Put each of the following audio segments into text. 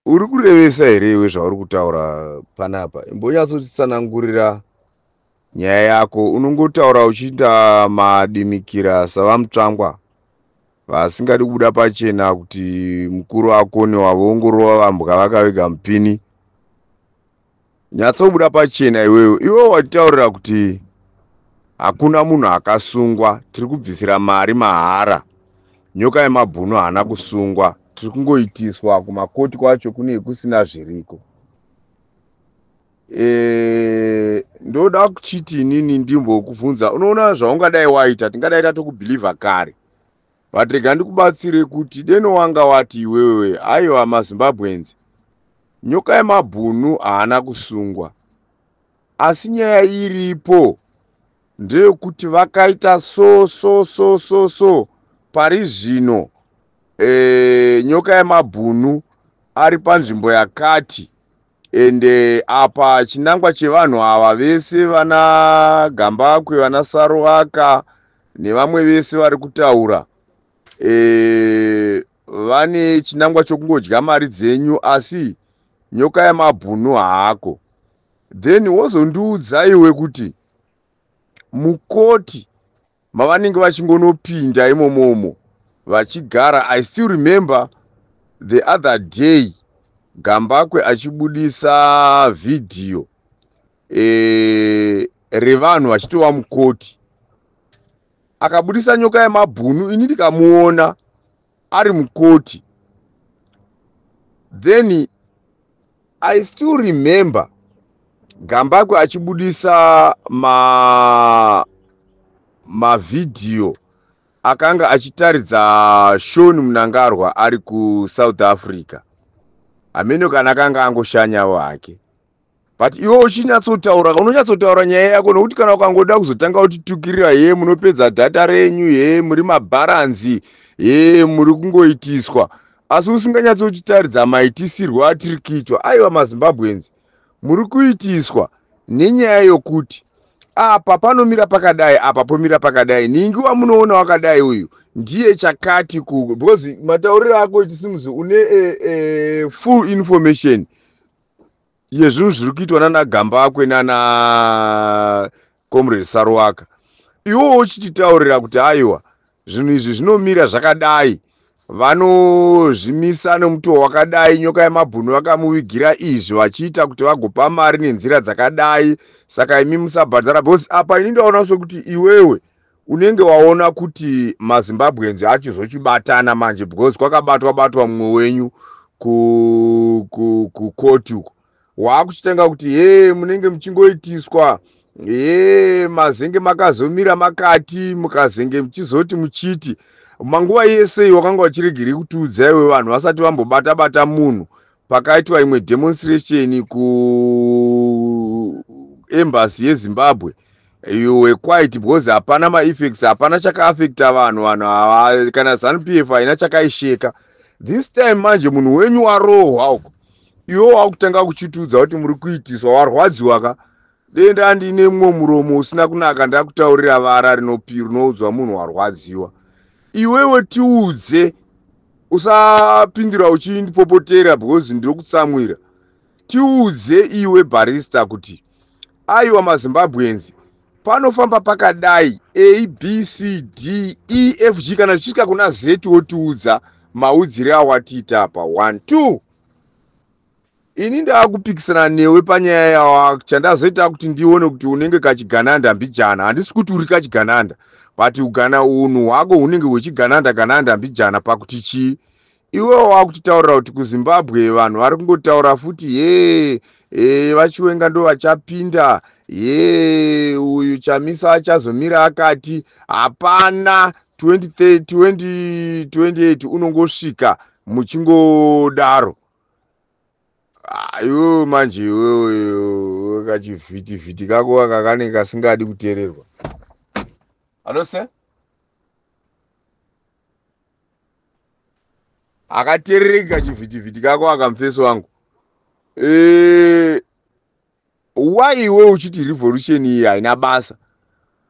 Uri kurevesa here iwe zvauri kutaura panapa? Imbonyatsotitsanangurira nyaya yako. Unongotaura uchiita madimikira savaMutsvangwa vasingadi kubuda pachena kuti mukuru akone wavoongorova vambwa vakaviga mupini. Nyatsobuda pachena iwewe. Iwewe watitaurira kuti hakuna munhu akasungwa, tiri kubvisira mari mahara. Nyoka yemabhunu haana kusungwa, tiri kungoitiswa kumakoti kwacho kune kusina zviriko. Ndoda kuchiti inini ndimbokubvunza, unoona zvaungadai waita, tingadai tatokubhilivha kare, but rega ndikubatsire kuti deno wanga wati iwewe, aiwa maZimbabweans, nyoka yemabhunu haana kusungwa, asi nyaya iripo ndeyekuti vakaita so so so so so pari zvino, nyoka yemabhunu ari panzvimbo yakati, ende apa chinangwa chevanhu ava vese vana Gambakwe, vana Saruwaka nevamwe vese vari kutaura, vane chinangwa chokungodya mari dzenyu, asi nyoka yemabhunu haako. Then wozondiudza iwe kuti mukoti mavanenge vachingonopinda imomomo vachigara. I still remember the other day Gambakwe achibudisa vhidhiyo revanhu vachitova mukoti, akabudisa nyoka yemabhunu, ini ndikamuona ari mukoti. Then I still remember Gambakwe achibudisa mavhidhiyo akanga achitaridza Sean Mnangagwa ari kuSouth Africa. Hameno kana akanga angoshanyawo hake, but iwe uchinyatsotaura, unonyatsotaura nyaya yako, nokuti kana ukangoda kuzotanga kutitukirira, ye munopedza dhata renyu, ye muri mabharanzi, ye muri kungoitiswa, asi usinganyatsochitaridza maitisirwo atiri kuitwa. Aiwa maZimbabweans, muri kuitiswa nenyaya yokuti apa panomira pakadai, apa pomira pakadai, ningi wamunoona wakadai uyu ndiye chakati ku, because matauriro ako it seems une full information yezvinhu zviri kuitwa nana Gambakwe nana Comrade Saruwaka. Iwowo uchititaurira kuti aiwa zvinhu izvi zvinomira zvakadai, vanozvimisa nemutoo wakadai, nyoka yemabhunu vakamuvigira izvi vachiita kuti vagopa mari nenzira dzakadai, saka imi musabhadhara. Because apa ini ndaona sokuti iwewe unenge waona kuti maZimbabweans achizochibatana manje, because kwakabatwa batwa mumwe wenyu kukoti uko, waakuchitanga kuti he munenge muchingoitiswa, he mazenge makazomira makati mukazenge muchizoti muchiti manguva yese wakanga uchiregeri kutiudza iwe vanhu vasati vambobata bata munhu. Pakaitwa imwe demonstration kuembassy yeZimbabwe, you were quiet because hapana maeffects, hapana chakaafecta vanhu. Vanhu kana ZANU PF haina chakaisheka. This time manje munhu wenyu warohwa uko, iwe wakutanga kuchitiudza kuti muri kuitiswa. Warwadziwa ka, denda ndine mumwe muromo usina kunaka, ndakutaurira vara rinoudzwa munhu warwadziwa. Iwewe tiudze, usapindura uchindipopotera because ndiri kutsamwira. Tiudze iwe barrister kuti aiwa maZimbabweans, panofamba pakadai A B C D E F G, kana zvichisvika kuna Z wotiudza maudzire awatiita apa. 1 2 ini ndaakupikisana newe panyaya yawa. Chandazoita kuti ndione kuti unenge kachigananda mbijana, handisi kuti uri kachigananda, but ugana unhu hwako hunenge hwechigananda gananda mbijana. Pakuti chii iwe wakutitaurira kuti kuZimbabwe vanhu vari kungotaura futi ye vaChiwenga ndo vachapinda, ye uyu Chamisa achazomira akati hapana 2028 unongosvika muchingodaro. Iwewe manje iwewe kachivhitivhiti kako aka kanenge kasingadi kuteererwa. Hello sir, akateerereki kachivhitivhiti kako aka, mufeso wangu. Why iwe uchiti revolution iyi haina basa?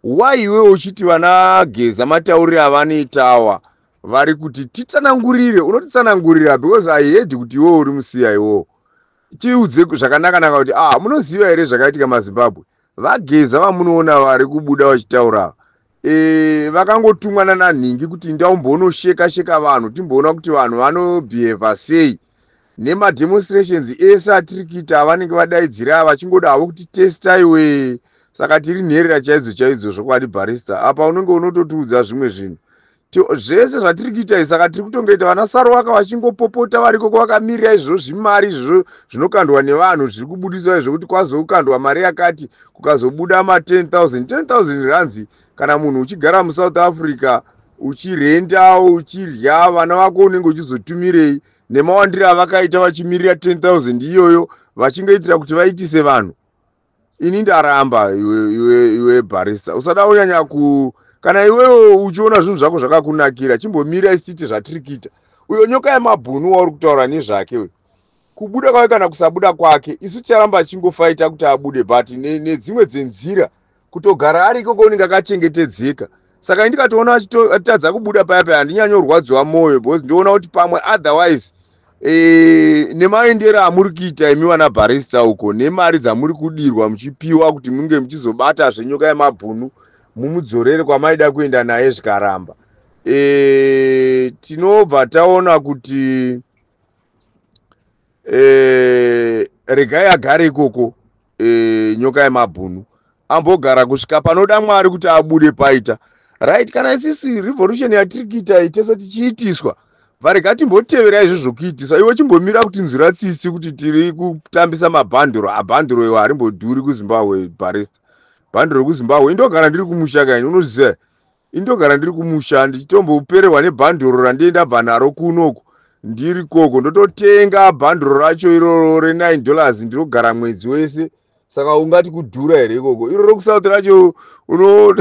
Why iwe uchiti vana Geza matauriro avanoitawa Vari kuti titsanangurire, unotitsanangurira because I heard kuti iwewo uri musiya. Iwowo tiudze zvakanaka-naka kuti ah, munoziva here zvakaitika maZimbabwe? VaGeza vamunoona vari kubuda vachitaura, vakangotumwa nananhingi kuti ndaumbonosheka sheka vanhu, timboona kuti vanhu vanobhehevha sei nemademonstrations ese atiri kuita avanenge vadaidzira, vachingoda havo kuti testa iwe. Saka tiri nherera chaidzo chaidzo zvokwadi. Barrister, apa unenge unototiudza zvimwe zvinhu zvese zvatiri kuita. Saka tiri kutongoita vana Saruwaka vachingopopota varikoko, vakamirira izvozvo zvimari izvozvo zvinokandwa nevanhu, zviri kubudiswa izvo kuti kwazokandwa mari yakati, kukazobuda ma10 000 10 000 rands. Kana munhu uchigara muSouth Africa, uchirenda, uchirya, vana vako unenge uchizotumirei nemawandiro avakaita vachimirira 10 000 iyoyo, vachingoitira kuti vaitise vanhu? Ini ndaramba. Iwe, iwe, iwe barrister, usada kunyanya ku kana iwewo uchiona zvinhu zvako zvakakunakira, chimbomira isiti zvatiri kuita. Uyo Nyoka Yemabhunu wauri kutaura nezvake uyo, kubuda kwake kana kusabuda kwake, isu ticharamba achingofaita kuti abude, but nedzimwe dzenzira kutogara ari ikoko unenge akachengetedzeka. Saka indikatoona achitadza kubuda paya paya, handinyanyorwadziwa mwoyo because ndioona kuti pamwe otherwise, nemaendero amuri kuita imi vana barrister uko, nemari dzamuri kudirwa muchipiwa kuti munge muchizobata zveNyoka Yemabhunu, mumudzorere kwamaida kuenda naye zvikaramba, tinobva taona kuti regai agare ikoko. Nyoka Yemabhunu ambogara kusvika panoda Mwari kuti abude paita right. Kana isisi revolution yatiri kuita tese tichiitiswa, varega timbotevera izvo zvokuitiswa. Iwe chimbomira kuti nzwira tsitsi kuti tiri kutambisa mabhanduro. Abhanduro iwo harimbodhuri kuZimbabwe, barrister. Bhanduro rekuZimbabwe, indogara ndiri kumusha kaini, unoziva, indogara ndiri kumusha ndichitombopererwa nebhanduro randienda naro kunoku. Ndiri koko ndototenga bhanduro racho iroro re9 dollars, ndinogara mwedzi wese. Saka ungati kudhura here ikoko? Iroro kuSouth racho uno,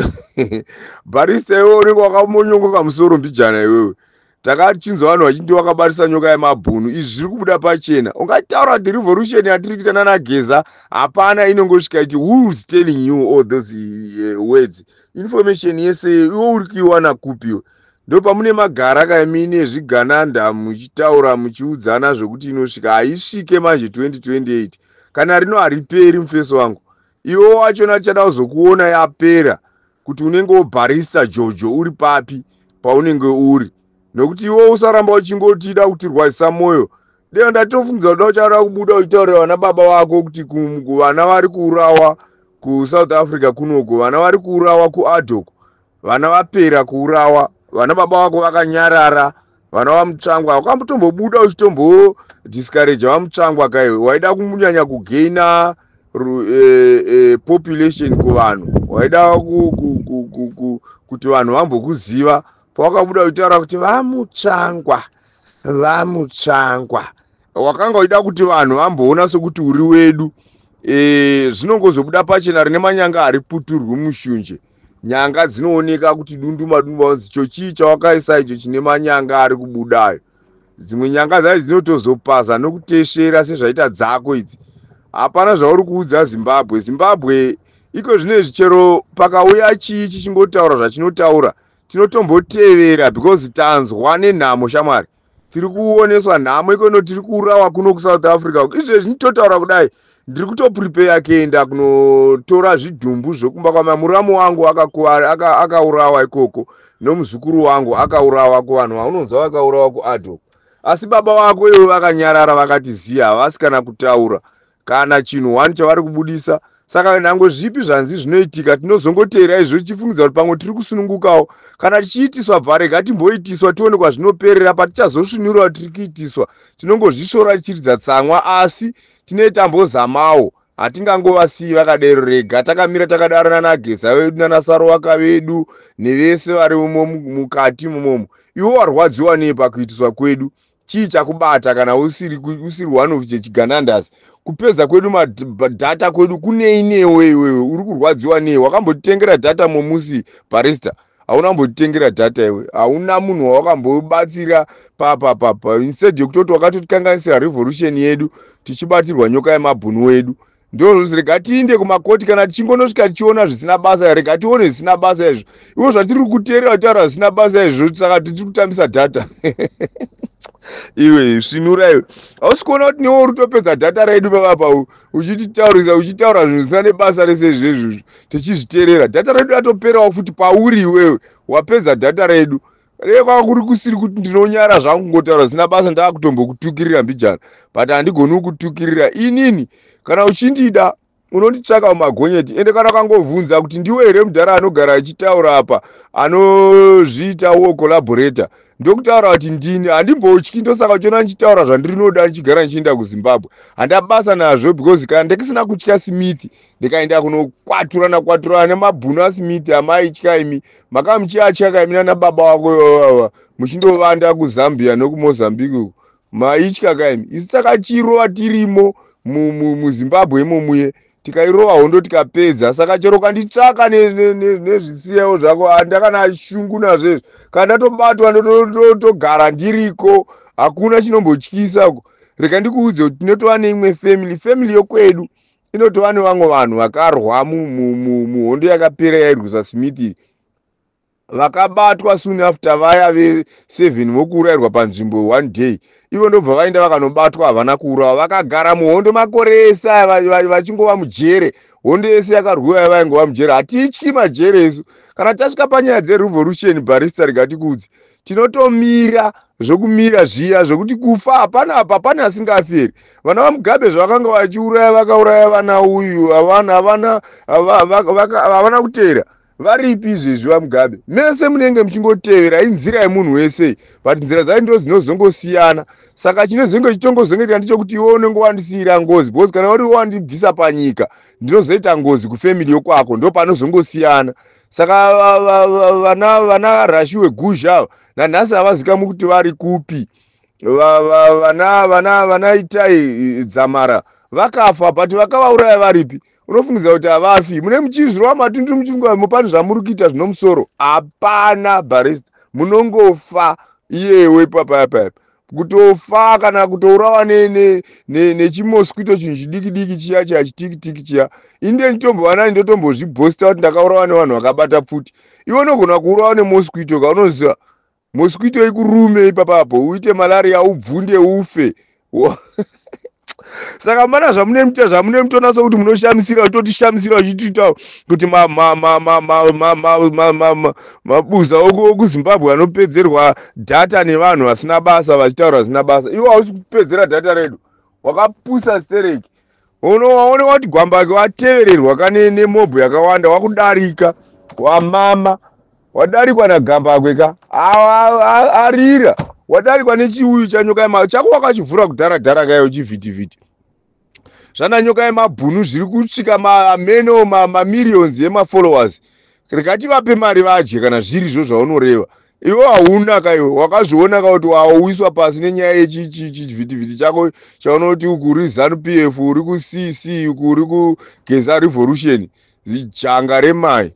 barrister, iwe unenge wakamonyongoka musoro mbijana iwewe. Takachinzwa vanhu vachindi wakabatisa Nyoka Yemabhunu. Izvi zviri kubuda pachena. Ungataura kuti revolution yatiri kuita nanaGeza hapana inongosvika iti. Who is telling you all those words? Information yese iwe uri kuiwana kupiwe? Ndo pamune magara kaimi nezvigananda muchitaura muchiudzana zvokuti inosvika, haisvike. Manje 2028 kana rino hariperi, mufeso wangu. Iwe wachona tichada kuzokuona yapera kuti unenge wobarrister Jojo uri papi paunenge uri, nokuti iwe usaramba uchingotida kutirwadzisa mwoyo. Deo ndatofungidzwa kuda uchada kubuda uchitaurira vana baba vako kuti vana vari kuurawa kuSouth Africa kunoko, vana vari kuurawa kuAdhoc, vana vapera kuurawa, vana baba vako vakanyarara, vana vaMutsvangwa. Wakambotombobuda uchitombodiscouraja vaMutsvangwa kaiwe, waida kunyanya kugaina population kuvanhu, waida kuti vanhu vambokuziva. Pawakabuda uchitaura kuti vaMutsvangwa, vaMutsvangwa, wakanga uchida kuti vanhu vamboona sokuti uri wedu. Zvinongozobuda pachena, rine manyanga hariputurwi mushunje. Nyanga dzinooneka kuti dundu madundu vanzi cho chii chawakaisa icho chine manyanga ari kubudayo. Dzimwe nyanga dzacho dzinotozopaza nokutesvera sezvaita dzako idzi. Hapana zvauri kuudza Zimbabwe. Zimbabwe iko zvinezvi, chero pakauya chii chichingotaura zvachinotaura, tinotombotevera because tanzwa nenhamo. Shamwari, tiri kuoneswa nhamo ikono, tiri kuurawa kuno kuSouth Africa izvezvi. Nditotaura kudai, ndiri kutoprepare kuenda kunotora zvidhumbu zvokumba kwamamuramu wangu akaurawa ikoko, nomuzukuru wangu akaurawa, kuvanhu vaunonzwa vakaurawa kuAdhoc. Asi baba vako ivo vakanyarara, vakati ziya, havasi kana kutaura kana chinhu one chavari kubudisa. Saka nhango zvipi zvanzi zvinoitika, tinozongoteera izvo tichifungidza kuti pamwe tiri kusunungukawo. Kana tichiitiswa, bva rega timboitiswa tione kwazvinoperera. Patichazosvinura tiri kuitiswa, tinongozvisvora tichiridza tsamwa, asi tinee tambozamawo. Hatingangovasiyi vakadero, rega takamira takadaro nanaGeza vedu, nanaSarowaka vedu, nevese vari umo mukati imomomo. Iwe warwadziwa nei pakuitiswa kwedu? Chii chakubata kana usiri one of chechiganandas? Kupedza kwedu madhata kwedu kunei newe? Iwewe uri kurwadziwa nei? Wakambotitengera dhata momusi, barrister? Hauna kumbotitengera dhata iwe, hauna munhu wawakambobatsira papapapa. Instead yekutoti wakatotikanganisira revolution yedu tichibatirwa Nyoka Yemabhunu wedu. Ndozvozi rega tiinde kumakoti, kana tichingonosvika tichiona zvisina basa, rega tione zvisina basa izvo. Ivo zvatiri kuteerera kutaura zvisina basa izvo, saka tiri kutambisa data. Iwe svinura iwe, hausi kuona kuti newe uri kutopedza data redu papapa, uchititaurisa, uchitaura zvinhu zvisina nebasa rese izvezvozvo, tichizviteerera. Data redu ratoperawo futi pauri iwewe, wapedza data redu. Reva kuri kusiri kuti ndinonyara zvangu kungotaura zvisina basa, ndava kutombokutukirira mbijana, but handigoni kukutukirira inini. Kana uchindida, unonditsvaka mumagonyeti. Ende kana ukangovhunza kuti ndiwe here mudhara anogara achitaura apa, anozviita wo collaborator, ndokutaura kuti ndini. Handimbotyi, ndosaka uchiona ndichitaura zvandinoda, ndichigara ndichienda kuZimbabwe. Handabasa nazvo, because kana ndikisina kutya Smith, ndikaenda kunokwaturana kwaturana nemabhunu aSmith amaitya imi, makamuchiatya kaimi nana baba wako muchindovanda kuZambia nekuMozambique uko, maitya kaimi. Isu takachirova tirimo muZimbabwe imomuye, tikairova hondo tikapedza. Saka chero kanditsvaka nezvisiyawo zvako, handakana shungu nazvo izvo. Kana ndatobatwa, ndotogara ndiriko, hakuna chinombotyisa ko. Rega ndikuudze kuti tinotova neimwe family, family yokwedu inotova nevamwe vanhu vakarwa muhondo yakapera yairwisa Smith, vakabatwa soon after vaya ve7 vokuurayirwa panzvimbo one day. Ivo ndobva vaenda vakanobatwa, havana kuurawa, vakagara muhondo makore ese vachingova mujere. Hondo yese yakarwiwa vaingova mujere. Hatityi majere isu. Kana tasvika panyaya dzerevolution, barista, rikatikuudzi, tinotomira zvokumira zviya zvokuti kufa hapana. Apa pane asingafi here? Vana vaMugabe zvavakanga vachiuraya, vakauraya vana uyu, havana havana kuteera. Varipi izvezvi vaMugabe? Mese munenge muchingotevera inzira yemunhu wese, but nzira dzacho ndo dzinozongosiyana. Saka chinozenge chitongozongoitika ndechekuti iwe unenge wandisiyira ngozi, because kana uri wandibvisa panyika, ndinozoita ngozi kufamily yokwako, ndo panozongosiyana. Saka vana Rashi weguzha nanhasi havazikamwi kuti vari kupi. Vana Itai Dzamara vakafa, but vakavauraya varipi? Unofungidza kuti havafi? Mune muchizvirwa matundu, muchifunga mupani zvamuri kuita zvinomusoro. Hapana, barista, munongofa iyewe papayapayapa, kutofa kana kutourawa nechimosquito, chinhu chidiki diki chiya chiya chitikitiki chiya. Inde nditombova nani, ndotombozvibhosta kuti ndakaurawa nevanhu vakabata pfuti. Iwe unogona kuurawa nemosquito kaunoziva, mosquito ikurume ipapapo, uite malaria, ubvunde, ufe. Saka mana zvamune muita, zvamune mutonatsa kuti munoshamisira, uchitotishamisira, uchitiita kuti mabuza okuZimbabwe anopedzerwa data nevanhu vasina basa, vachitaura zvisina basa. Iwo hausi kupedzera data redu, wakapusa stereki. Unowaona wati Gwambake watevererwa kane nemobhu yakawanda, wakudarika, wamama, wadarikwa naGambakwe ka, arira, wadarikwa nechiuyu chaNyoka yema chako, wakachivhura kudhara dhara kaiyo, chivhitivhiti zvana Nyoka yemabhunu zviri kusvika mameno mamillions emafollowers. Rega tivape mari vadye kana zvirizvo zvaunoreva iwe. Hauna kaiwe, wakazviona ka kuti wawiswa pasi nenyaya yechivhitivhiti chako chaunoti uri ZANU PF, uri kuCC, uri kugeza revolution, zijanga remai.